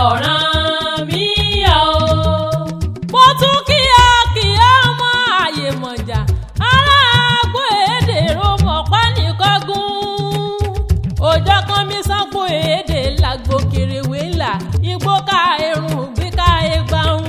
Ọ̀rànmíyàn o. Mo tún kí ọ kí ọmọ àyè mọ̀jà ará àgbo èdè romọ̀pá nìkọ́gùn òjò kan mi sanko èdè làgbo kèrèwé ńlá igbó ká erùn gbé ká egba ń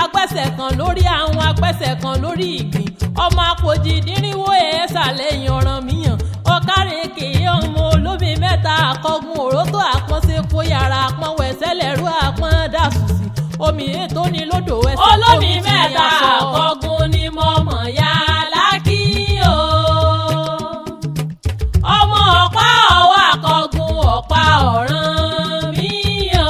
agbẹ́sẹ̀ kan lórí àwọn agbẹ́sẹ̀ kan lórí ìgbín ọmọ àpòjì dínrínwó ẹ̀ẹ́sà lẹ́yìn Ọ̀rànmíyàn ọ̀kárẹ̀kẹ̀ ọmọ olómi mẹ́ta àkọ́gun òrótó àpọ́nṣe kó yàrá àpọ́n wẹ̀sẹ̀lẹ̀rú àpọ́n dàsùsì omi ètò ní lódò ẹsẹ̀ Olómi mẹ́ta àkọ́gun ni mo mọ̀ ya lákì o. Ọmọ ọ̀pá ọwọ́ àkọ́gun ọ̀pá Ọ̀rànmíyàn.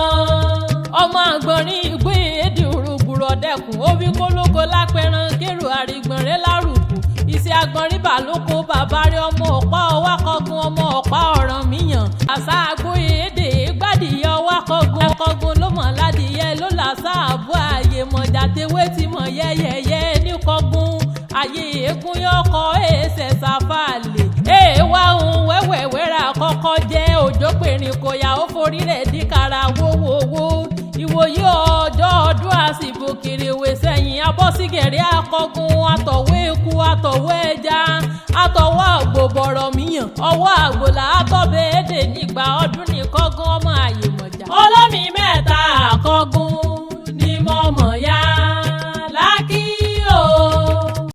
Ọmọ àgbọ̀nrín ìgbé èdè òrògbòrò dẹkùn omi kólókó lápẹran kérò àrígbọ̀nrẹ́ lárùkù ìṣe àgbọ̀nrín bà lóko bàbá rẹ ọmọ ọ̀pá ọwọ́ akọ́gun ọmọ ọ̀pá Ọ̀rànmíyàn àṣà àgbo èdè gbàdìyẹ ọwọ́ akọ́gun akọ́gun ló mọ̀ ládìyẹ ló làṣà àbọ̀ àyè mọ̀jà tewé tí mọ̀ yẹ́yẹ́yẹ́ ní kọ́gun ayé eégún yọkọ èèṣẹ̀ sáfàlè èèwà òun wẹ́wẹ̀wẹ́ra kọ́kọ́ jẹ́ òjò pèrìn kòyà ó forí rẹ̀ díkàrà wówówó ìwòye ọjọ́ ọdún àsìbò kèrèwé sẹ́yìn abọ́sígẹ̀rẹ́ akọgun àtọ̀wé eku àtọ̀wé ẹja àtọwọ́ àgbò bọ̀rọ̀ míyàn ọwọ́ àgbò là